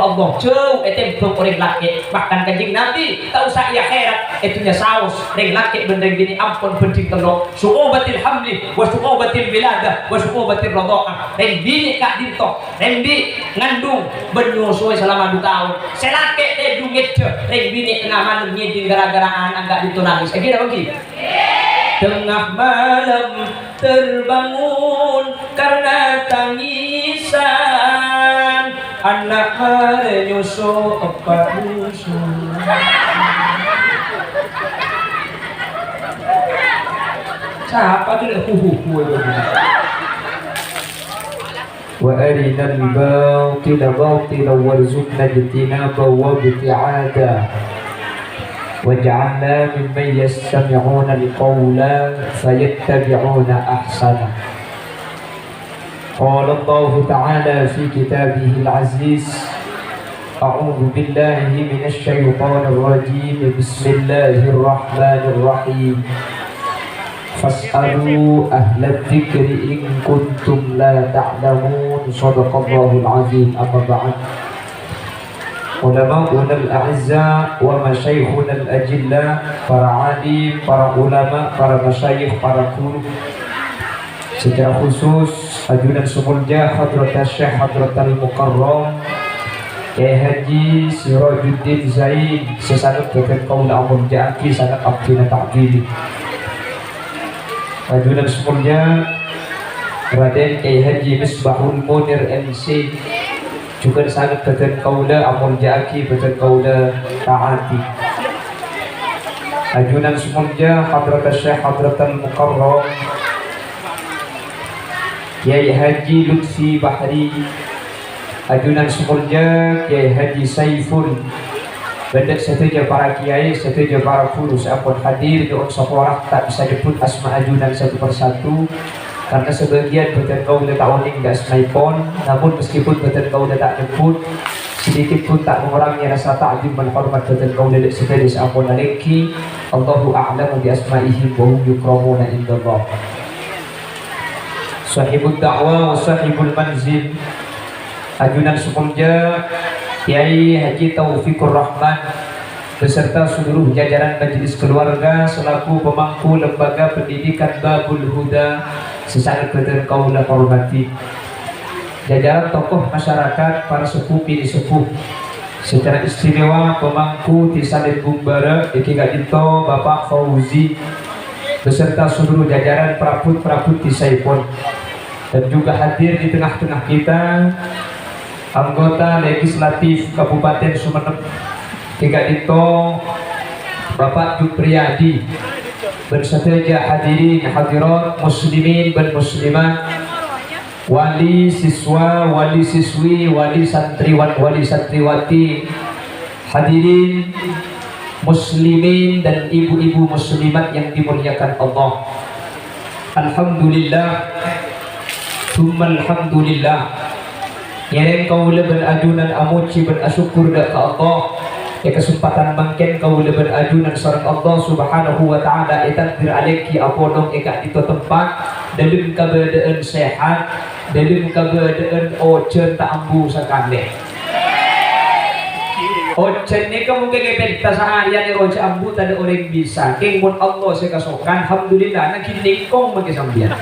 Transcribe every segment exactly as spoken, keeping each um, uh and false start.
Allah, jhâu ètèmbhâng orèng lakè'. Bahkan Kanjeng Nabi, ta' osa è akhèrat, è dhunnya saos, rèng lakè' bân rèng binè' ampon bhânḍhing tello'. Su'ubatil hamli, wa su'ubatil wiladah, wa su'ubatir radha'ah. Rèng binè' ka'ḍinto, rèng bi' ngandung, bân nyosowè salama ḍu taon. Sè lakè' tèḍung ngèḍḍhâ, rèng binè' tengnga malem ngèḍing ghârâ-ghârâ ana' ka'ḍinto nangès. Èngghi napa èngghi? Tengah malam terbangun karena tangisan, anak marè nyusu, eppa' nyusu. Sapa tuh, hu, hu, hu, hu. وأرنا الباطل باطلا وارزقنا اجتنابه وابتعاده. واجعلنا ممن يستمعون القول فيتبعون أحسنه. قال الله تعالى في كتابه العزيز: أعوذ بالله من الشيطان الرجيم. بسم الله الرحمن الرحيم. فاسألوا أهل الذكر إن كنتم لا تعلمون. صدق الله العظيم. أما بعد. Ulama'unal a'izza wa masyayikhunal ajilla, para alim, para ulama, para masyayikh, para guru. Secara khusus, ajunan sè molja Hadratus Syekh Hadratal Mukarram Kyai Haji Sirajuddin Zain, sè sanget bhâdhân kaulâ amolja'aghi, sanget abdhina ta'dhimi. Ajunan sè molja Raden Kyai Haji Misbahul Munir M C, jhughân sanget bhâdhân kaulâ amolja'aghi, bhâdhân kaulâ ta'ati. Ajunan sè molja Hadratus Syekh Hadratal Mukarram Kyai Haji Lutfi Bahri, ajunan sè molja Kyai Haji Saiful, bân sadhâjâ para kyai, sadhâjâ para guru sè ampon hadir, nyo'on sapora ta' bisa nyebbhut asma ajunan satu per satu, karena sebagian bhâdhân kaulâ ta' onèng ḍâ' asmaèpon, namun meskipun bhâdhân kaulâ ta' nyebbhut, sedikit pun ta' mengurangi rasa ta'zim bân hormat bhâdhân kaulâ ḍâ' sadhâjâ sè ampon alèngghi. Allahu a'lamu bi asma'ihim wa hum yukramuna indallah. Sahibud da'wa wa sahibul manzil, ajunan sè molja Kyai Haji Taufikur Rahman beserta seluruh jajaran majelis keluarga selaku pemangku Lembaga Pendidikan Babul Huda sè sanget bhâdhân kaulâ hormati. Jajaran tokoh masyarakat, para sepuh binè' sepuh, secara istimewa pemangku Dhisa Lembung Bârâ', èngghi ka'ḍinto Bapak Fauzi, beserta seluruh jajaran prabot-prabot dhisaèpon. Dan juga hadir di tengah-tengah kita, anggota legislatif Kabupaten Sumenep, èngghi ka'ḍinto Bapak Jupriyadi, bân sadhâjâ hadirin hadirat, muslimin bân muslimat, wali siswa, wali siswi, wali santriwan, wali santriwati, hadirin muslimin dan ibu-ibu muslimat yang dimuliakan Allah. Alhamdulillah, tsumma alhamdulillah. Ngèrèng kaulâ bân ajunan amojhi bân asokkor ḍâ' ka Allah. È kasempatan mangkèn kaulâ bân ajunan sareng Allah Subhanahu wa Ta'ala ètakdir alèngghi apolong è ka'ḍinto tempat, ḍâlem kabâḍâ'ân sehat, ḍâlem kabâḍâ'ân ojhân ta' ambu sakalè. Ojhân nèka mungkin èpènta saarèyan è rojâ ambu tadâ' orèng bisa. Kèng mon Allah sè kasokan, alhamdulillah, nangghing nèngkong mangkè sampèyan.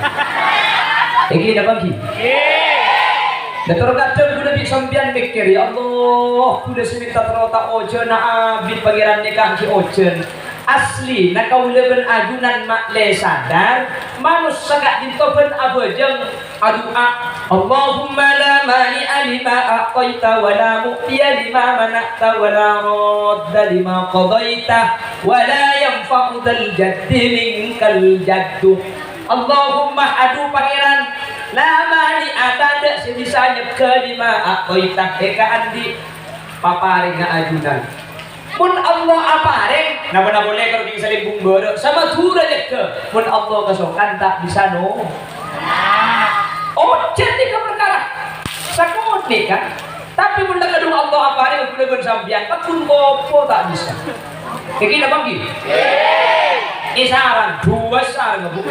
Èngghi napa èngghi? Ḍâ' toro' kadhâng ghulâ bi' sampèyan mèkkèr, "Ya Allah, ghulâ sè mènta terro ta' ojhâna abit Pangèran nèka èngghi ojhân." Asli, na kaulâ bân ajunan ma'lè sadar, manossa ka'ḍinto bân abhâjâng adu'a, "Allahumma la mani'a lima a'thaita wa la mu'tiya lima mana'ta wa la radda lima qadhaita wa la yanfa'u dzal jaddi minkal jaddu." Allahumma, adhu Pangèran, la mani'a, tadâ' sè bisa nyegghâ, lima a'thaita, è kaanḍi' paparèngnga ajunan. Mon Allah aparèng, napa-napa polè karo Dhisa Lembung Bârâ', samadhurâ nyegghâ. Mon Allah kasokan, ta' bisa, no. Ojhân nèka parkara sakonè', kan? Tapè mon la kadhung Allah aparèng, ghulâ bân sampèyan, pagghun popo ta' bisa. Èngghi napa èngghi? Èsarang, ḍuwâ sarang, Bu.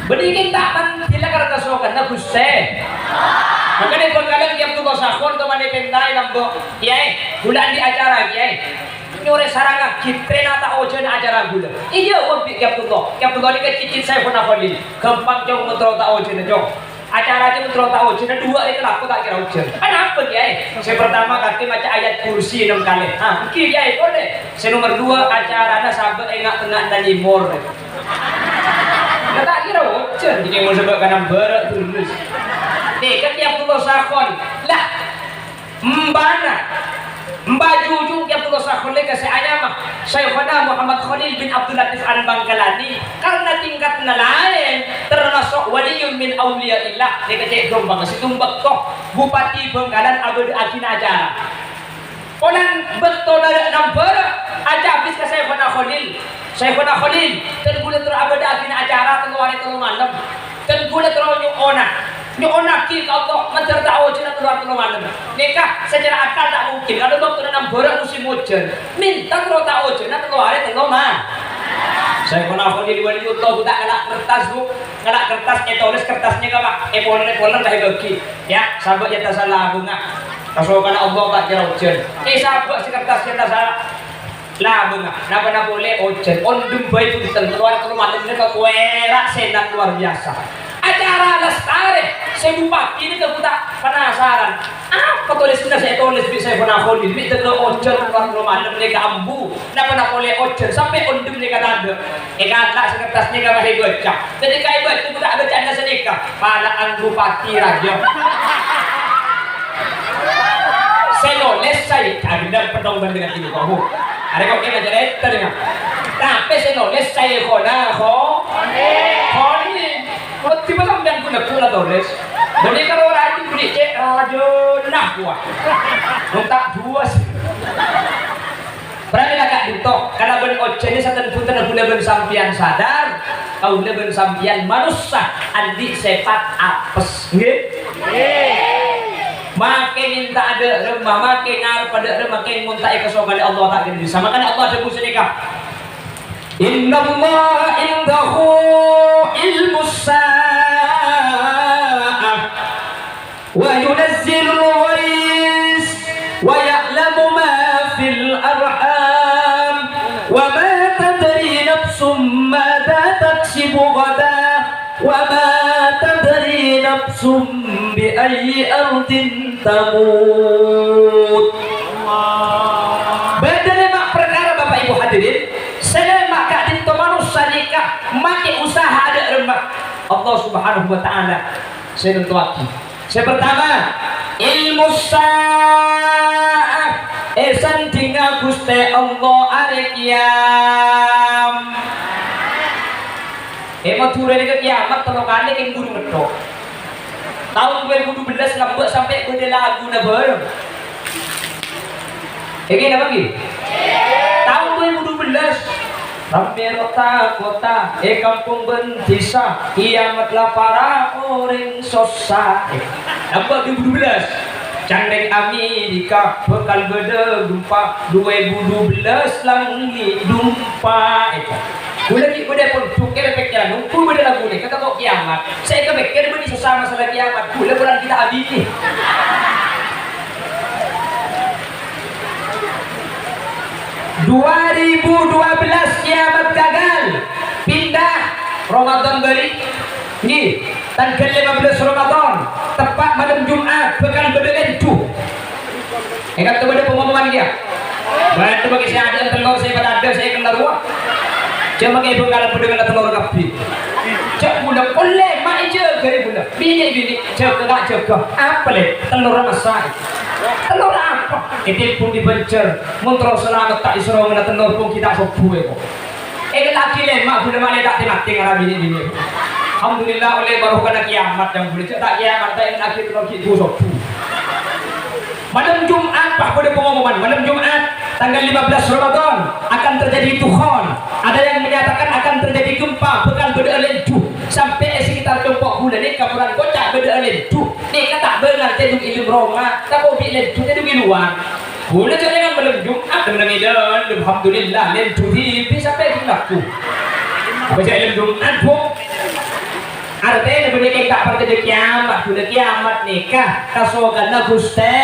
Bânnè kèng ta' mandhâr la karana kasokanna Ghustè. Mangkana Bhângkalan Kè Abdullah Sakhon tomanè pèntaè lambâ', "Kèyaè, ghulâ andi' acara, Kèyaè." Nyorè sarangaghi, trèna ta' ojhân acara ghulâ. Iyâ, wâ bi' Kè Abdullah. Kè Abdullah nèka cècèt Syaikhona Kholil. Ghâmpang, Cong, mon terro ta' ojhâna, Cong. Acara, Cong, terro ta' ojhâna, duwâ' rèya kalako ta' kèra ojhân. Anapa, Kèyaè? Sè partama kakè maca ayat kursi ennem kalè. Ah, èngghi, Kèyaè, polè. Sè nomer duwâ', acarana sabâ' è nga'-tengnga'anna nyèmor. Lah, ta' kèra ojhân, jhâ' mon sabâ' ka Nambârâ' terros. Nèka Kè Abdullah Sakhon. Lah, embana, emba jhujhung Kè Abdullah Sakhon nèka sè anyama Syaikhona Muhammad Kholil bin Abdul Latif Al-Bangkalani, karna tingkatna laèn, termasuk waliyun min auliyaillah, nèka cè' ghâmpang, sèttong bâkto Bupati Bhângkalan abâdâ'aghina acara. Polana bâkto nalè' Nambârâ', acabis ka Syaikhona Kholil. "Syaikhona Kholil, dân ghulâ terro abâdâ'aghina acara tello arè tello malem. Dân ghulâ terro nyo'ona, nyo'onaghi ka Allah, mandhâr ta' ojhâna tello arè tello malem." Nèka secara akal ta' mungkin, karna bâktona Nambârâ' musim ojhân. Mènta terro ta' ojhâna tello arè tello ma-, Syaikhona Kholil Waliyullah, Bu, ta' ngala' kertas, Bu. Ngala' kertas, ètolès kertas nèka, Pak. Èpolèr-polèr, ta' èbâghi. Yâ, sabâ' yâ tasalla bhunga. Kasokanna Allah ta' kèra ojhân. È, sabâ' sè kertas yâ tasalla bhunga. Napa-napa polè ojhân. Ondhem bhâi bhunten, tello arè tello malem nèka kowèra sènat luar biasa. Acara lastarè sè bupati nèka ghun ta' penasaran. Apa tolèsanna sè ètolès bi' Syaikhona Kholil, bi' tello ojhân tello arè tello malem nèka ambu. Napa-napa polè ojhân, sampè' ondhem nèka tadâ'. Èkala' sè kertas nèka masè èbâca. Dhâddhi ka èbâca, buta bâca'anna sanèka. Pala'an Bupati Rajâ. Sè nolès saè, aghellâ' pettong bandingan ini, kamu. Arè kok kena cerita dengan. Tapè sè nolès Syaikhona Kho-, Kholil. Kok tiba sampèyan guna-guna tolès. Bânnè karo rajin budi cè' rajâna, wah. Nontak dua sih. Pramila ka'dinto, kalabân ojhânna saten-bunten ghulâ bân sampèyan sadar, kaulâ bân sampèyan manossa andi' sèpat apes. Ngghi? Makè mènta adâ' remma, makè ngarep adâ' remma, kèng mon ta' èkasokanè Allah ta' kèra bisa. Makana Allah adhâbu sanèka, "Innallaha indahu ilmus sa'ah." "Wa yunazzilul ghaits, wa ya'lamu ma fil arham, wa ma tadri nafsum madza taksibu ghada, wa ma tadri nafsum bi ayyi ardin tamut." Bâdâ lèma' parkara, Bapak Ibu hadirin, sè lèma' ka'dinto manossa nèka makè usaha adâ' remma. Allah Subhanahu wa Ta'ala sè nantowaghi. Sè partama, ilmus sa'ah, èsandhingnga Ghustè Allah arè kèyam-, è Madhurâ nèka kèyamat tello kalè kèng buru ngetthok. Taon dua ribu dua belas lambâ' sampè' bâdâ laguna bhâreng. Èngghi napa èngghi? Taon dua ribu dua belas, rammè rota-kota, è kampong bân dhisa, kèyamat la para orèng sossa. Napa dua ribu dua belas? Can rèng Amerika bhâkal bâdâ gempa, dua ribu dua belas langngè' dumpa. Ghulâ ghi' bâdâ pon dhukè pèkkèran, ongghu bâdâ lagu nèka kèyamat. Sè èkapèkkèr bânnè sossa masalah kèyamat. Ghulâ korang ghi' ta' abinè. Dua ribu dua belas kèyamat gagal. Pindah Ramadan bâli. Ngghi, tangghâl lèma bellâs Ramadan, teppa' malem Jum'at, bhâkal bâdâ lèndu. Èngghi, bâdâ pengumuman kèya. Bâdâ bâgi sè adâ'ân tellor sè èpatadâ' sè èkennal rowa. Coma kè bhâkal bâdâ kennal tellor kabbhi. Cè' ghulâ polè, ma' èjâgâ rè ghulâ. Binè'-binè', jâgâ, Ka', jâgâ. Apa, Lè'? Tellor masa. Tellor apa? Ètilpon è Banjar. Mon terro salamet ta' èsoro ngennal tellor pon ghi' ta' sobbhu, èko. Èkenna'aghi lèma' ghulâ malè ta' tè-matè ngara binè'-binè'. Alhamdulillah, ollè barokana kèyamat, jhâ' ghulâ. Cè' ta' kèyamat, ta' èkenna'aghi tellor ghi' ghu sobbhu. Malem Jum'at, pas bâdâ pengumuman, malem Jum'at, tangghâl lèma bellâs Ramadan, akan terjadi dukhan. Ada yang menyatakan akan terjadi gempa, bhâkal bâdâ'â lèndu. Sampè' è sekitar compo' ghulâ nèka korang koca' bâdâ'â lèndu. Nèka ta' bângal tèdung è dâlem roma, tako' bi' lèndu tèdung è lowar. Ghulâ jhâ' nèng malem Jum'at, nèng è dâlem, alhamdulillah, lèndu dhibi' sampè' ghun lagghu. Apa jhâ' malem Jum'at, Bu? Artèna bânnè kèng ta' parcajâ kiamat, ghuna kiamat nèka kasokanna Ghustè.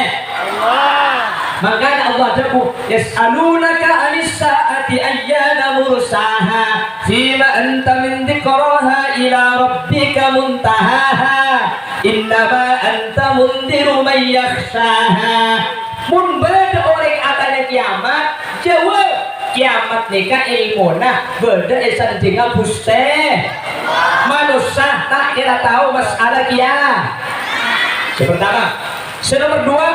Mangkana Allah adhâbu, "Yas'alunaka 'anis sa'ati ayyana mursaha, fima anta min dzikraha ila rabbika muntahaha, innama anta mundziru man yakhshaha." Mon bâdâ orèng atanya kiamat, jâwâb, kiamat nèka èlmona bâdâ è sandhingnga Ghustè. Manossa ta' kèra tao mas'ala kiya-, sè pertama. Sè nomer dua,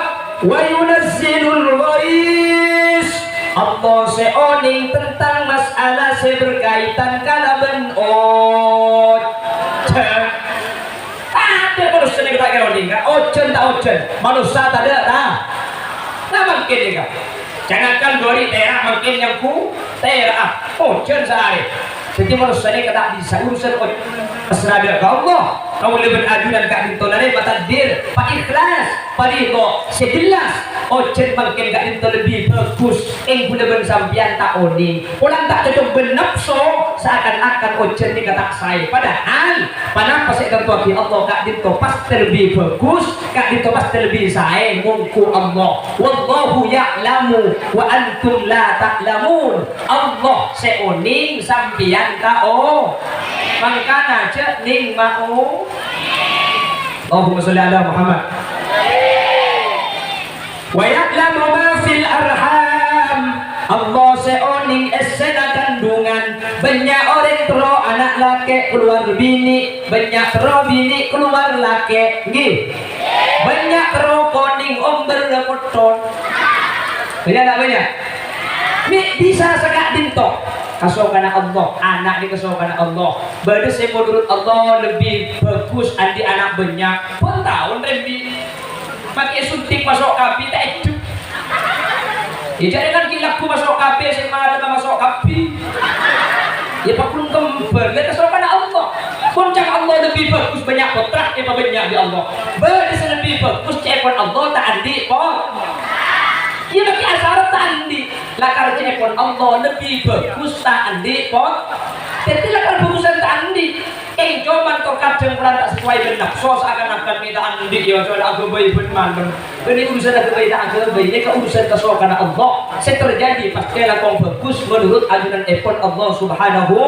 "Wa yunazzilul ghais." Allah sè onèng tentang mas'ala sè berkaitan kalabân ojhân. Tadâ' manossa nèka ta' kèra onèng, ka ojhân ta' ojhân. Manossa tadâ', ta? Nah, mangkèn nèka. Jangankan ghâri' tèra', mangkèn nyangku tèra'a. Ojhân saarè. Dhâddhi manossa nèka ta' bisa urusan oj-, pasra'aghi ka Allah. Kaulâ bân ajunan ka'dinto narèma takdir, pa-ikhlas, paridho, sè jelas. Ojhân mangkèn ka'dinto lebbi bhâghus. Èngghi kaulâ bân sampèyan ta' onèng. Polana ta' cocok bân napso, seakan-akan ojhân nèka ta' saè. Padahal, ponapa sè ètantowaghi Allah ka'dinto pastè lebbi bhâghus, ka'dinto pastè lebbi saè, mongghu Allah. "Wallahu ya'lamu wa antum la ta'lamun." Allah sè onèng, sampèyan ta' o-, mangkana jhâ' nèng mao. Allahumma sholli ala Muhammad. "Wa ya'lamu ma fil arham." Allah sè onèng essèna kandungan. Bânnya' orèng terro ana' lakè' kalowar binè', bânnya' terro binè' kalowar lakè'. Ngghi. Bânnya' terro konèng ombâr potthon. Bânnya' ta' bânnya'? Mè' bisa saka'dinto. Kasokanna Allah, ana' nèka kasokanna Allah. Bâdâ sè menurut Allah lebbi bhâghus andi' ana' bânnya'. Pon taon rembi. Makè suntik maso' K B ta' èdhep. Iyâ, jhâ' kan ghi' lagghu maso' K B, sè marè maso' K B. Iyâ, paggun kembhâl, la kasokanna Allah. Pon ca'èpon Allah lebbi bhâghus bânnya' pottra, èpabânnya' bi' Allah. Bâdâ sè lebbi bhâghus ca'èpon Allah ta' andi' pot-, iyâ, makè asarat ta' andi'. Lakar ca'èpon Allah lebbi bhâghus ta' andi' pot-, dhâddhi lakar bhâghusan ta' andi'. Kèng coma to kadhâng polana ta' sesuai bân napso, seakan-akan mè' ta' andi', iyâ, coma aghâbây bân malem. Bânnè urusan aghâbây ta' aghâbây, nèka urusan kasokanna Allah. Sè terjadi pastè langkong bhâghus menurut ajunanèpon Allah Subhanahu.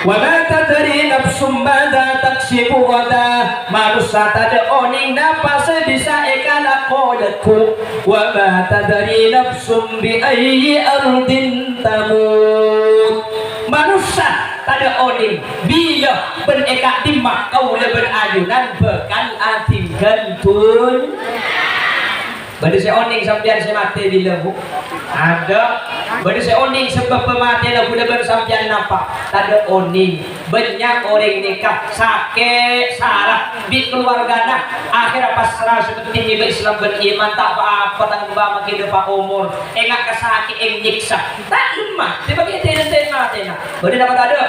"Wa ma tadri nafsum madza taksibu ghada." Manossa tadâ' onèng napa sè bisa èkalako lagghu. "Wa ma tadri nafsum bi ayyi ardin tamut." Manossa tadâ' onèng bilâ bân è ka'dimma kaulâ bân ajunan bhâkal adhingghân dhunnya. Bâdâ sè onèng sampèyan sè matè bilâ, Bu? Adâ'. Bâdâ sè onèng sabâbbhâ matèna kaulâ bân sampèyan napa? Tadâ' onèng. Bânnya' orèng nèka sakè' sara bi' kalowargana. Akhèrra pasra sè pentèng ngibâ Islam bân iman, ta' pa-apa tang bâ makè dâpa' omor. Enga' kasakè'an nyèksa. Ta' lemma, dâpa' ghi' dâ-, dâ-, matèna. Bâdâ napa tadâ'?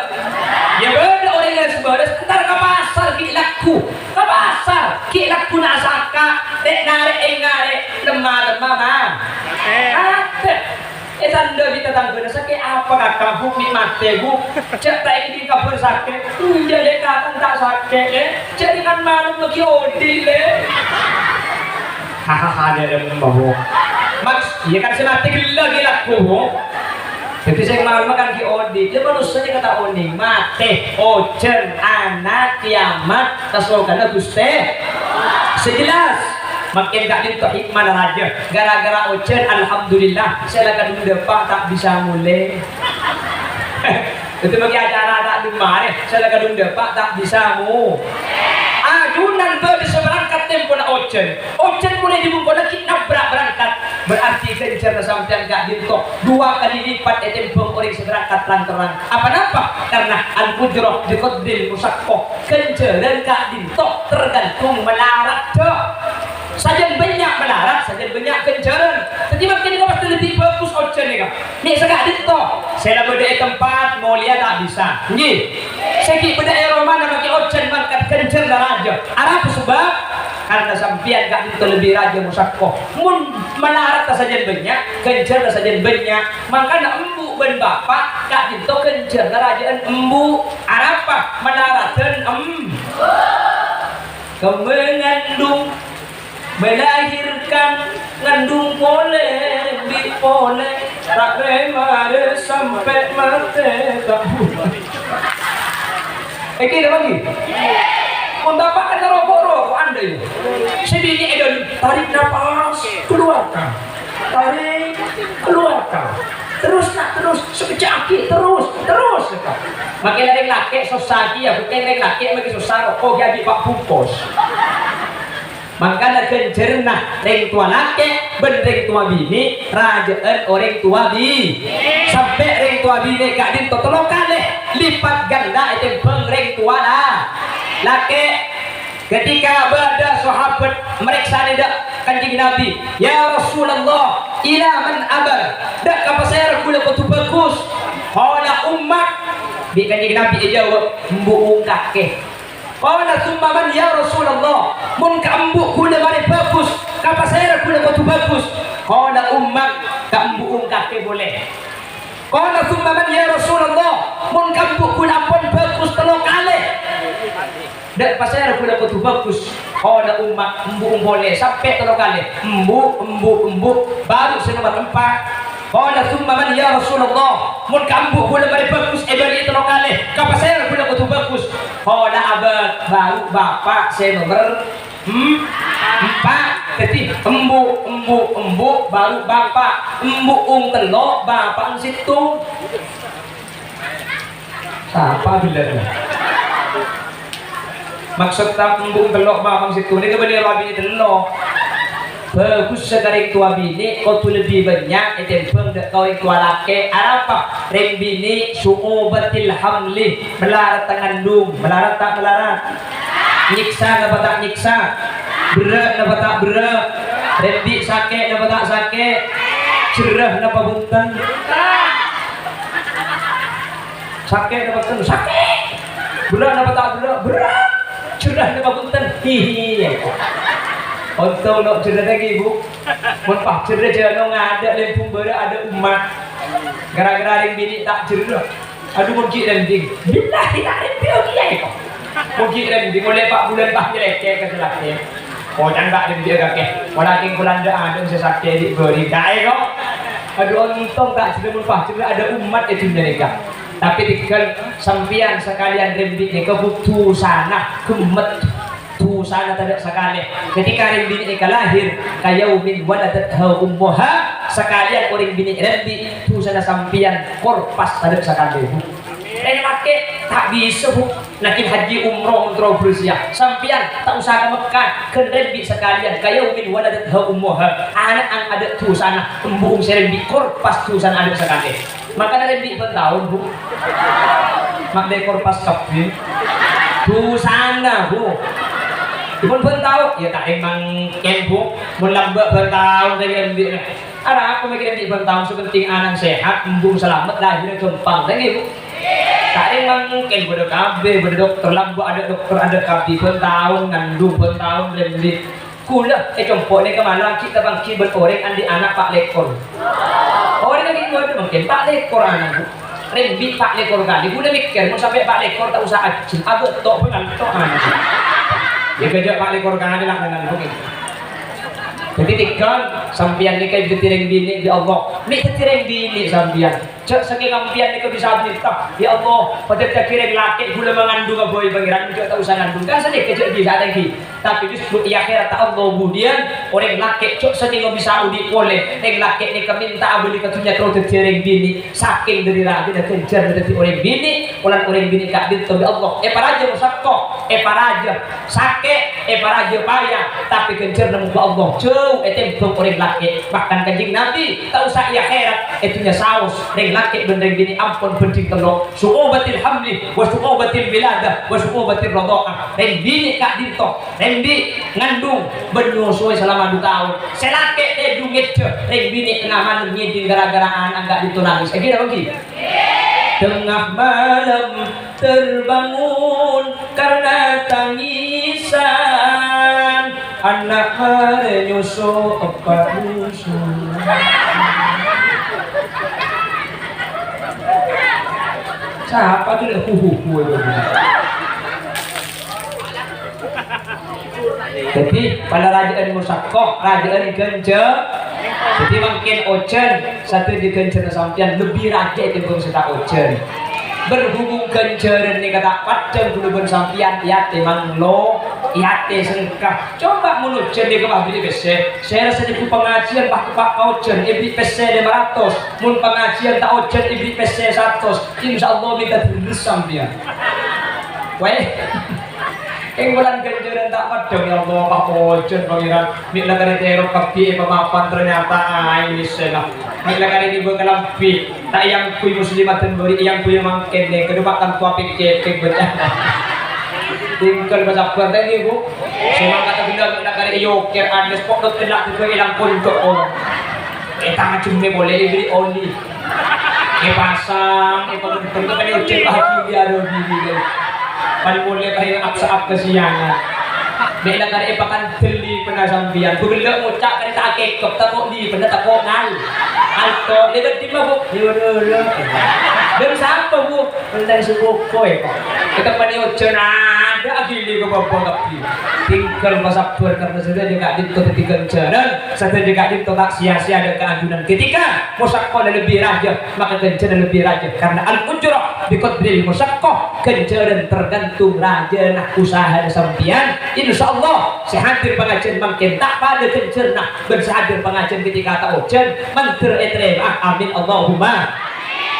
Iyâ bâdâ orèng sè bârâs, entar ka pasar ghi' lagghu. Ka pasar ghi' lagghuna asaka', rè'-narè' ènga' rè', lemma-lemma, ma-, matè. Ètandhâ bi' tatanggâna, "Sakè' apa, Kaka', Bu, mè' matè, Bu? Jhâ' ta' ènggi kabhâr sakè'." "Enjâ', Lè', Kaka' ta' sakè', Lè'. Jhâ' rèng malem ghi' odi', Lè'." Hahaha, jâ' remma, Bu. Maks-, iyâ kan sè matè ghellâ' ghi' lagghu, Bu. Dhâddhi sè malem kan ghi' odi'. Lha manossa nèka ta' onèng, matè, ojhân, ana', kiamat, kasokanna Ghustè. Sè jelas, mangkèn ka'dinto hikmana rajâ. Gara-gara ojhân, alhamdulillah, sè la kadhung dâpa' ta' bisa molè. Dhâddhi makè acara ta' dâpa' rè, sè la kadhung dâpa' ta' bisa mo-, ajunan bâdâ sè berangkat tempona ojhân. Ojhân polè dibungkona ghi' nabrak berangkat. Berarti ghânjhârânna sampèyan ka'dinto dua kali lipat ètèmbhâng orèng sè berangkat terrang-terrang. Apa napa? Karena al-ujrah bi qadril masyaqqah. Ghânjhârân ka'dinto tergantung malarat, dâ. Sajân bânnya' malarat, sajân bânnya' ghânjhârân. Dhâddhi, mangkèn nèka pastè lebbi bhâghus ojhân nèka. Mè' saka'dinto, sè la bâdâ è tempat molèya ta' bisa. Ngghi. Sè ghi' bâdâ è romana makè ojhân mangkat ghânjhârânna rajâ. Arapa sabâb? Karena sampèyan ka'dinto lebbi rajâ masyaqqah. Mon malarat sajân bânnya', ghânjhârânna sajân bânnya'. Mangkana embu' bân bapa' ka Ka'dinto ghânjhârânna rajâ'ân embu', arapa malaradhân em-, kemmè ngandung, melahirkan, ngandung polè, bi' polè, ta' rè-marè sampè' matè, ta' bu-, Èngghi napa èngghi? Mon tapa'a karo roko'an dâ' iyâ. Sè binè' è dâlem, tarik napas, keluarkan. Tarik, keluarkan. Terus, Nak, terus. Sakejjhâ' aghi', terus, terus. Makè rèng lakè' sossa kèya, bhuko rèng lakè' makè sossa roko' ghi' aghi' pa' bungkos. Mangkana ghânjhârânna rèng towa lakè' bân rèng towa binè' rajâ'ân orèng towa bi-, sampè' rèng towa binè' ka'dinto tello kalè lipat ganda ètèmbhâng rèng towa la-, lakè'. Ketika bâdâ sahabat marèksanè dâ' Kanjeng Nabi, "Ya Rasulullah, ila man ab'ar? Dâ' ka pasèra ghulâ kodhu bhâghus?" Qala, "Ummak." Bi' Kanjeng Nabi èjâwâb, "Embu'eng kakè." Qala, "Tsumma man ya Rasulullah? Mon ka embu' ghulâ marè bhâghus, ka pasèra ghulâ kodhu bhâghus?" Qala, "Ummak," ka embu'eng kakè polè. Qala, "Tsumma man ya Rasulullah? Mon ka embu' ghulâ ampon bhâghus tello kalè, dâ' pasèra ghulâ kodhu bhâghus?" Qala, "Ummak," embu'eng polè, sampè' tello kalè. Embu', embu', embu', baru sè nomer empa'. Qala, "Tsumma man ya Rasulullah? Mon ka embu' ghulâ marè bhâghus, èbâli'i tello kalè, ka pasèra ghulâ kodhu bhâghus?" Qala, "Abak," bâru bapa' sè nomer em-, empa'. Dhâddhi embu', embu', embu', bâru bapa'. Embu'eng tello', bapa'eng sèttong. Sapa bilâna? Maksod ta-, embu'eng tello', bapa'eng sèttong nèka bânnè rowa binè' tello'. Bhâghussa ka rèng towa binè' kodhu lebbi bânnya' ètèmbhâng dâ' ka orèng towa lakè'. Arapa? Rèng binè' su'ubatil hamli, malaradhâ ngandung, malarat ta' malarat? Nyèksa napa ta' nyèksa? Berrâ' napa ta' berrâ'? Rembi' sakè' napa ta' sakè'? Jerrâ napa bhunten? Sakè' napa ten? Sakè'. Berrâ' napa ta' berrâ'? Berrâ'. Jerrâ napa bhunten? Hihi. Ontong no' jerrâ lagi, Bu. Mon pas jerrâ jhâ' no' ngadâ' lèmbung bârâ' adâ' ommat. Gara-gara rèng binè' ta' jerrâ. Adhu, mon ghi' rènding. Billahi ta' rènding ghi' è ko. Mon ghi' rènding, molaè pa' bulân pas nyelekè' ka sè lakè'. Kocan ta' rènding kakè. Pola kèng polana adâ' sè sakè' di' bâri' kaè ko. Adhu, ontong ta' jerrâ mon pas jerrâ adâ' ommat è dhunnya nèka. Tapè tèghâl sampèyan sakalèyan rènding nèka bu-, dhusana ghemmet. Dhusana tadâ' sakalè. Ketika rèng binè' nèka lahir, ka yaumin waladatha ummuha, sakalèyan orèng binè' rembi', dhusana sampèyan korpas tadâ' sakalè, Bu. Rèng lakè' ta' bisa, Bu. Naghi haji umroh mon terro bersiah. Sampèyan ta' osa ka Mekkah, ghân rembi' sakalèyan, ka yaumin waladatha ummuha. Ana'na adâ' dhusana, embu'eng sè rembi' korpas dhusana adâ' sakalè. Mangkana rembi' bân taon, Bu. Ma' dâ' korpas kabbhi. Dhusana, Bu. Mon bân taon, ya ta' rèng mangkèn, Bu. Mon lambâ' bân taon rèng rembi'. Arapa mangkèn rembi' bân taon, sè pentèng ana' sehat, embu'eng salamet, lahirra ghâmpang, ta' ngghi, Bu? Ta' rèng mangkèn bâdâ kabbhi, bâdâ dokter, lambâ' adâ' dokter, adâ' kabbhi, bân taon ngandung, bân taon rembi'. Kaulâ è compo' nèka mala ghi' tapangghi bân orèng andi' ana' pa' lèkor. Orèng andi' bâdâ mangkèn pa' lèkor ana', Bu. Rembi' pa' lèkor kalè. Kaulâ mèkkèr, mon sampè' pa' lèkor ta' osa ajjheng. Abâ' to' bângal to' ana'. Ya, kèjhâ' pa' lèkor kalè la nèngal, Bu. Dhâddhi tèghâl, sampèyan nèka dhâddhi rèng binè' bi' Allah. Mè' dhâddhi rèng binè' sampèyan. Jhâ' sakèng sampèyan nèka bisa abinta, "Ya Allah, padâ dhâddhi rèng lakè' kaulâ mangandung abâi Pangèran, jhâ' ta' osa ngandung." Kan sanèka jhâ' bisa dhâddhi. Tapè justru è akhèratta Allah budiyân, orèng lakè' jhâ' sakèng bisa odi' polè, rèng lakè' nèka mènta abâli ka dhunnya terro dhâddhi rèng binè', sakèng dhâri rajâna ghânjhârânna dhâddhi orèng binè', polana orèng binè' ka'dinto bi' Allah èparajâ masakko, èparajâ sakè', èparajâ paya, tapè ghânjhârânna mongghu Allah jhâu ètèmbhâng orèng lakè'. Bahkan Kanjeng Nabi, ta' osa è akhèrat, è dhunnya saos, rèng lakè' bân rèng binè' ampon bhânding tello', su'ubatil hamli, wa su'ubatil wiladah, wa su'ubatil radha'ah. Rèng binè' ka'dinto, rembi', ngandung, bân nyosoè salama du taon. Sè lakè' tèdung ngèdhâ, rèng binè' tengnga malem ngèdhing gara-gara ana' ka'dinto nangès. Èngghi napa èngghi? Tengah malam terbangun karena tangisan, ana' marè nyoso eppa' nyoso. Apa tuh lek hu-hu-hu itu? Jadi, pada raja'an musaqqah, raja'an ganjâ. Jadi, mangkèn ojhân, sadhâjâ ganjârânna sampèyan lebbi rajâ ètèmbhâng sè ta' ojhân. Berhubung ganjârân nèka ta' paddhâng ghulâ bân sampèyan, yâ tèmang lo, yâ tèsengka. Coba mon ojhân nèka, pas bâghi pèssè. Sè rassa nèko pangajiân, pas teppa'na ojhân, èbâghi pèssè lèma ratos. Mon pangajiân ta' ojhân, èbâghi pèssè satos. Insyaallah mènta dulus sampèyan. Wèh. Kèng bulân ganjârân ta' paddhâng, ya Allah, pas ojhân, Pangèran. Mè' la karè terro kabbhi èpamapan, ternyata aèng mèssèna. Mè' la karè ngibâ kalambhi. Ta' èyangghuy muslimat dan bâri' èyangghuy mangkèn, nèng, kadhu makan tua pèk-cèpèk bâca. Tinggal basabbhâr, thank you, Bu. Semangat ta' ghellâ', nak karè èyokèr, Anes, kok dot ella' ghellâ' èlang konco', oh. Ètajemme polè, èbâri' oli. Èpasang, èpabenteng, tapè ojhân, ah, gili, aduh, gili, gili. Pan polè, pas èapsa-apsa siangan. Mè' la karè èpakan Deli pernah sampèyan, bu ghellâ' ngoca' karè ta' akèkep, tako' dibâna, tako' ngal-, ngalto. Lèbât dimma, Bu? Lèbât dulu. Dâri sapa, Bu? Dâri sè koko, ya, kok. Katemma'an ojhân, adâ' aghili ka bâbâ kabbhi. Tinggal pasabbhâr, karna sadhâjâ ka'dinto dhâddhi ghânjhârân, sadhâjâ ka'dinto ta' sia-sia dâ' kaajunan. Ketika musaqqah lebbi rajâ, maka ghânjhârân lebbi rajâ. Karna al-ujrah biqadril musaqqah, ghânjhârân tergantung rajâna usahana sampèyan. Insyaallah, sè hadir pangajiân mangkèn ta' padâ ghânjhârânna bân sè hadir pangajiân ketika ta' ojhân, mandhâr ètarèma. Amin, Allahumma.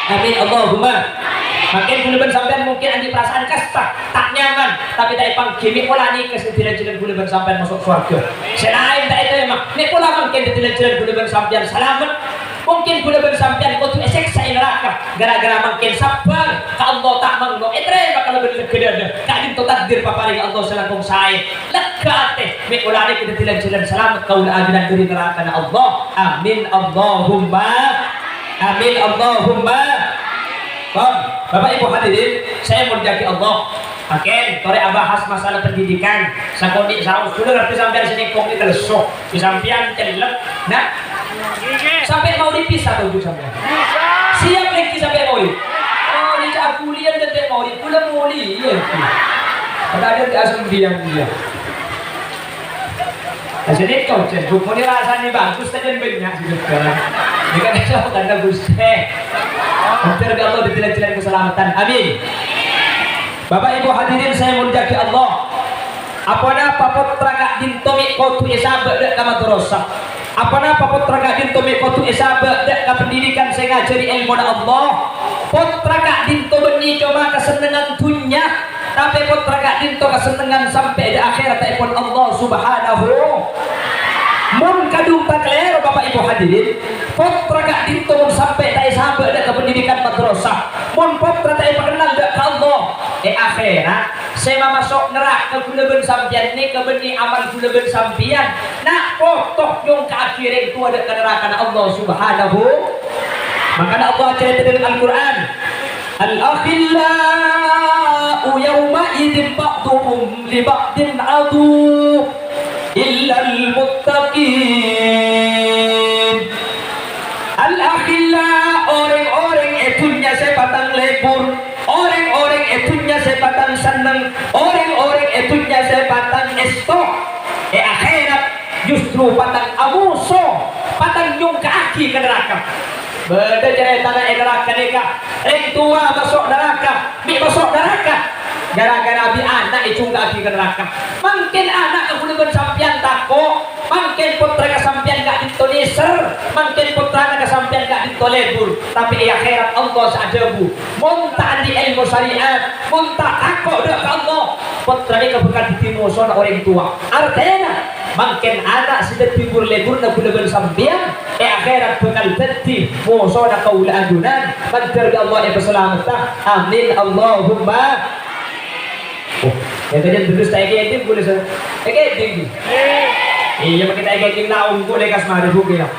Amin, Allahumma. Mangkèn ghulâ bân sampèyan mungkin andi' perasaan kasta, ta' nyaman, tapè ta' èpangghi, mè' pola nèka sè dhâddhi lanjhârân ghulâ bân sampèyan maso' sowarghâ. Sè laèn ta' ètarèma, mè' pola mangkèn dhâddhi lanjhârân ghulâ bân sampèyan salamet. Mungkin ghulâ bân sampèyan kodhu èsèksa è naraka gara-gara mangkèn sabbhâr ka Allah ta' manglo ètarèma kalabân lega dâdâ. Ka'dinto takdir paparèngnga Allah sè langkong saè. Lega atè, mè' pola nèka dhâddhi lanjhârân salamet kaulâ ajunan dhâri narakana Allah. Amin, Allahumma. Amin, Allahumma. Bâ-, Bapak Ibu hadirin, sè èmoljâ'aghi Allah. Mangkèn, torè abahas masalah pendidikan. Sakonè' saos, ghulâ ngartè sampèyan sè nèngkong nèka lesso. Bi' sampèyan cellep. Nah. Sampè' magrib bisa toju' sampèyan? Siap lagi sampè' magrib? Oh, ini cak kuliah dan tek magrib. Ghulâ molè, iyâ. Padahal dia asambian dia. Nah, jadi kau cek buku ini rasanya bagus, tapi yang banyak sih, sekarang. Ini kan saya bukan bagus. Eh. Hampir Allah dibela-bela keselamatan. Amin. Bapak Ibu hadirin sè èmoljâ'aghi Allah. Aponapa pottra ka'dinto mè' kodhu èsabâ' dâ' ka madrasah? Aponapa pottra ka'dinto mè' kodhu èsabâ' dâ' ka pendidikan sè ngajhâri èlmona Allah? Pottra ka'dinto bânnè coma kasennengngan dhunnya, tapè pottra ka'dinto kasennengngan sampè' dâ' akhèrattèpon Allah Subhanahu. Mon kadhung takalèro, Bapak Ibu hadirin, pottra ka'dinto mon sampè' ta' èsabâ' dâ' ka pendidikan madrasah, mon pottra ta' èpakennal dâ' ka Allah, è akhèrat, sè mamaso' naraka ghulâ bân sampèyan nèka bânnè amal ghulâ bân sampèyan, na' poto nyongka'aghi rèng towa dâ' ka narakana Allah Subhanahu. Mangkana Allah acarèta dâlem Al-Qur'an, "Al-akhillau yawma idzin ba'duhum li ba'din adu illal muttaqin." Al-akhilla, orèng-orèng è dhunnya sè patang lebur, orèng-orèng è dhunnya sè patang senneng, orèng-orèng è dhunnya sè patang èsto, è akhèrat justru patang amoso, patang nyongka'aghi ka naraka. Bâdâ carètana è naraka nèka, rèng towa maso' naraka, mè' maso' naraka. Gara-gara bi' ana' ècongka'aghi ka naraka. Mangkèn ana' ka ghulâ bân sampèyan tako', mangkèn pottra ka sampèyan ka'dinto nèser, mangkèn pottrana ka sampèyan ka'dinto lebur. Tapè è akhèrat Allah sè adhâbu, "Mon ta' andi' èlmo syariat, mon ta' tako' dâ' ka Allah, pottra nèka bhâkal dhâddhi mosona orèng towa." Artèna, mangkèn ana' sè dhâddhi bur-leburna ghulâ bân sampèyan, è akhèrat bhâkal dhâddhi mosona kaulâ ajunan, mandhâr bi' Allah èpasalametta. Amin, Allahumma. Oh, ya, tadi terus ta' èkèdhing, boleh, sa-, èkèdhing, ghi? Iyâ, mangkèn ta' èkèdhing, ta' ongghu lè kasmari, Bu, ya.